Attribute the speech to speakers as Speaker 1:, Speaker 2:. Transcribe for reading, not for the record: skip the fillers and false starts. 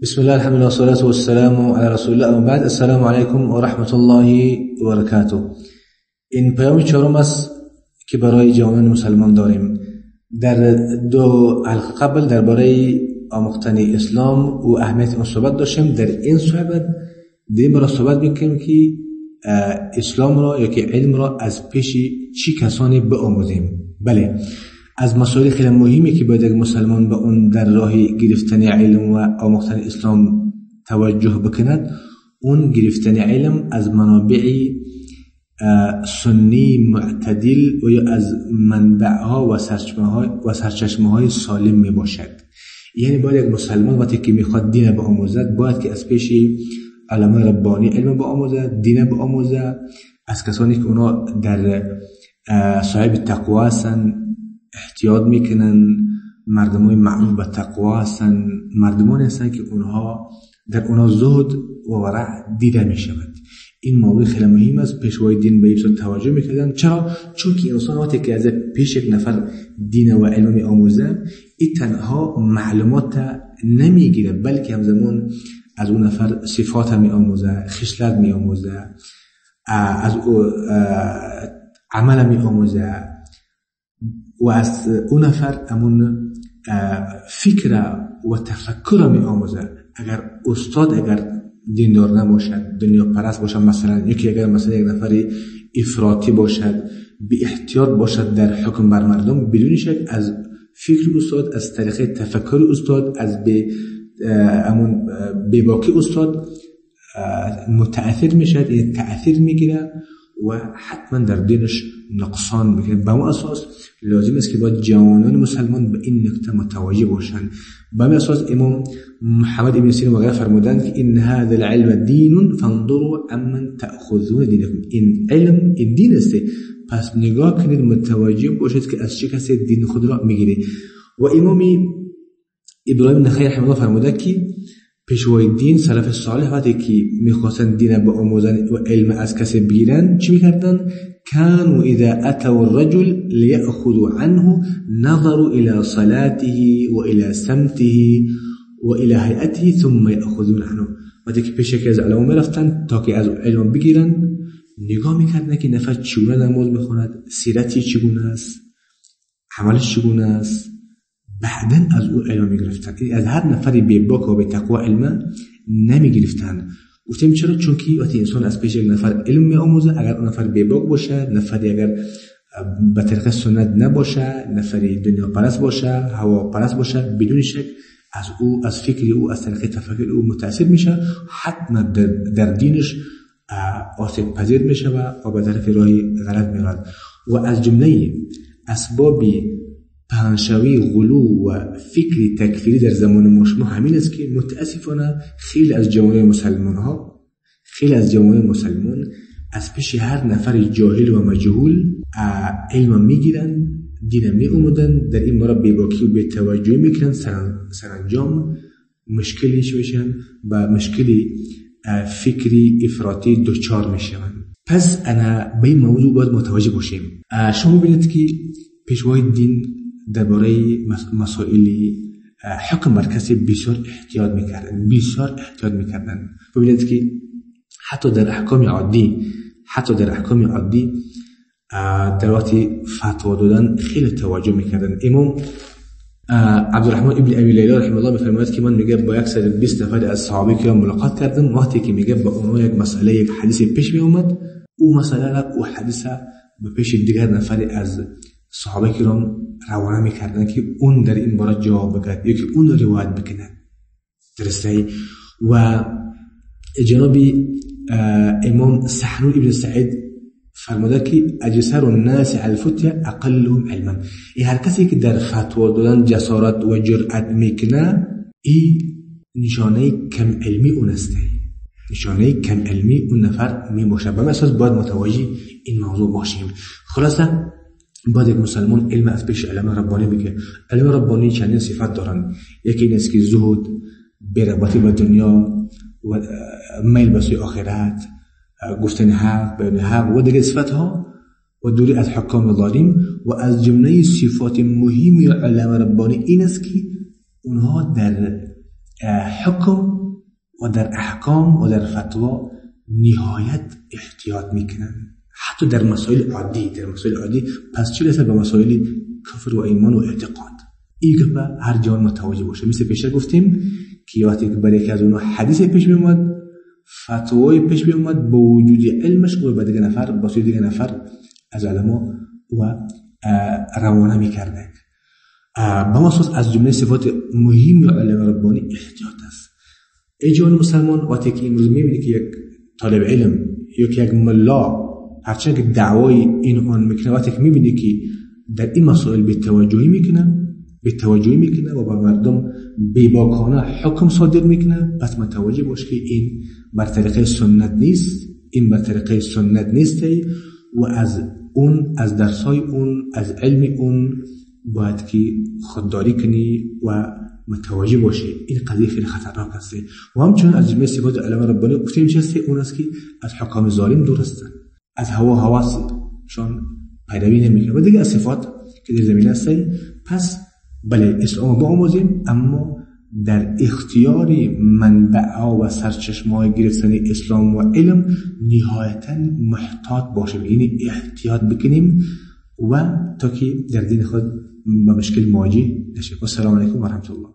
Speaker 1: بسم الله، الحمد لله، والصلاة والسلام علی رسول الله و بعد. السلام علیکم و رحمت الله و برکاته. این پیام چهارم است که برای جوانان مسلمان داریم. در دو حلقه قبل درباره آموختن اسلام و اهمیت آن صحبت داشتیم. در این صحبت در برای صحبت میکنیم که اسلام را یا که علم را از پیش چی کسانی بآموزیم. بله، از مسائل خیلی مهمی که باید یک مسلمان به اون در راه گرفتن علم و آموختن اسلام توجه بکند، اون گرفتن علم از منابع سنی معتدل و یا از منبعها و سرچشمه های سالم می باشد. یعنی باید یک مسلمان وقتی که میخواد دین بآموزد، باید که از پیش علمای ربانی علم بآموزد، دین بآموزد، از کسانی که اونا در صاحب تقوا هستند، احتیاط میکنن، مردمای معروف به تقوا هستن، مردمانی هستن که اونها در اونها زهد و ورع دیده میشود. این موضوع خیلی مهم است. پیشوای دین به این توجه میکردن. چرا؟ چون که انسان وقتی که از پیش یک نفر دین و علم میآموزه، این تنها معلومات نمیگیره، بلکه همزمان از اون نفر صفات میآموزه، خصلت میآموزه، از او عمل میآموزه و از اون نفر امون فکر و تفکر می آموزه. اگر استاد اگر دیندار نباشد، دنیا پرست باشد، مثلا یکی اگر مثلا یک نفری افراطی باشد، بی احتیاط باشد در حکم بر مردم، بدون شک از فکر استاد، از طریق تفکر استاد، از امون بیباکی استاد متأثر میشد، یعنی تأثیر میگیره و حتما در دینش نقصان میکنه. به اون اساس لازم است که باید جوانان مسلمان به این نکته متوجه باشند. به این اساس امام محمد ابن سیرین وغیره فرمودند که ان هذا العلم دین فانظروا عمن تأخذون دینکم. این علم این دین است، پس نگاه کنید، متوجه باشید که از چه کسی دین خود را میگیرید. و امام ابراهیم نخعی رحمه الله فرموده که پیشوای دین سلف صالح وقتی که میخواستن دین به آموزن و علم از کسی بگیرن چی میکردن؟ كانوا اذا اتوا الرجل ليأخذوا عنه نظروا الى صلاته والى سمته والى هيئته ثم يأخذون عنه. وقتی که پیش یکی از علما میرفتن تا که از علم بگیرن، نگاه میکردن که نفر چگونه نماز میخواند، سیرتی چگونه است، عملش چگونه است، بعداً از او علم میگرفتن. از هر نفری بی باک و بی تقوا علم نمیگرفتن. گفتیم چرا؟ چون که وقتی انسان از پیش یک نفر علم میآموزه، اگر اون نفر بی باک باشه، نفری اگر به طریق سنت نباشه، نفری دنیا پرست باشه، هوا پرست باشه، بدون شک از او، از فکر او، از طریق تفکر او متاثر میشه، حتما در دینش آسیب پذیر میشه و به طرف راه غلط میرود. و از جمله اسباب پهنشوی غلو و فکر تکفیری در زمان ما شما همین است که متاسفانه خیلی از جوانان مسلمان ها، خیلی از جوانان مسلمان از پیش هر نفر جاهل و مجهول علم میگیرن، دین میآموزن، در این مورد بیباکی و بی‌توجهی میکنن، سرانجام مشکلی میشن و مشکلی فکری افراطی دچار میشن. پس انا به این موضوع باید متوجه باشیم. شما ببینید که پیشوای دین درباره مسائل حکم بر کسی بسیار احتیاط میکردن، بسیار احتیاط میکردن. ببینید که حتی در احکام عادی، حتی در احکام عادی در وقت فتوا دادن خیلی توجه میکردن. امام عبدالرحمن ابن ابی لیلی رحمه الله میفرماید که من میگه با 120 نفر از صحابه کرام ملاقات کردم. وقتی که میگه با اونها یک مسئله، یک حدیث پیش میومد، او مسئله را، او حدیث به پیش دیگر نفر از صحابه کرام روانه میکردن که اون در این باره جواب بکند یا که اون روایت بکند. درسته؟ و جناب امام سحنون ابن سعید فرموده که اجسر الناس علی الفتیه اقلهم علما. این هر کسی که در فتوا دادن جسارت و جرأت میکنه، این نشانه کم علمی اون است، نشانه کم علمی اون نفر میباشه. به اساس باید متوجه این موضوع باشیم. خلاصه باید یک مسلمان علم از پیش علم ربانی بگیره. علم ربانی چندین صفت دارند. یکی این است که زهد، بی‌رغبتی به دنیا و میل به سوی آخرت، گفتن حق، بیان حق و دیگر صفت ها و دوری از حکام ظالم. و از جمله صفات مهم علم ربانی این است که اونها در حکم و در احکام و در فتوا نهایت احتیاط میکنن، حتی در مسائل عادی، در مسائل عادی. پس چه رسه به مسائل کفر و ایمان و اعتقاد؟ این که هر جوان متوجه باشه. مثل پیشتر گفتیم که وقتی که برای یکی از اونها حدیث پیش میومد، فتوای پیش میومد، با وجود علمش او به دیگه نفر، با سوی دیگه نفر از علما و روانه میکرده. به مخصوص از جمله صفات مهم علم ربانی احتیاط است. ای جوان مسلمان، وقتی که امروز میبینی که یک طالب علم یا که یک ملا هرچند که دعوای این آن میکنه، وقتی که میبینی که در این مسائل بی‌توجهی میکنه و با مردم بی‌باکانه حکم صادر میکنه، پس متوجه باش که این بر طریقه سنت نیست، این بر طریقه سنت نیست و از اون، از درسای اون، از علم اون باید که خودداری کنی و متوجه باشی. این قضیه خیلی خطرناک است. و همچنین از جمله صفات علما ربانی گفتیم چه است؟ اون است که از حکام ظالم دور هستند، از هوا هواسشان پیروی نمیکنه و دیگه از صفات که در زمینه است. پس بله، اسلام با آموزیم، اما در اختیار منبع و سرچشمه گرفتن اسلام و علم نهایتا محتاط باشیم، یعنی احتیاط بکنیم و تا که در دین خود با مشکل مواجه نشیم. السلام علیکم و رحمت الله.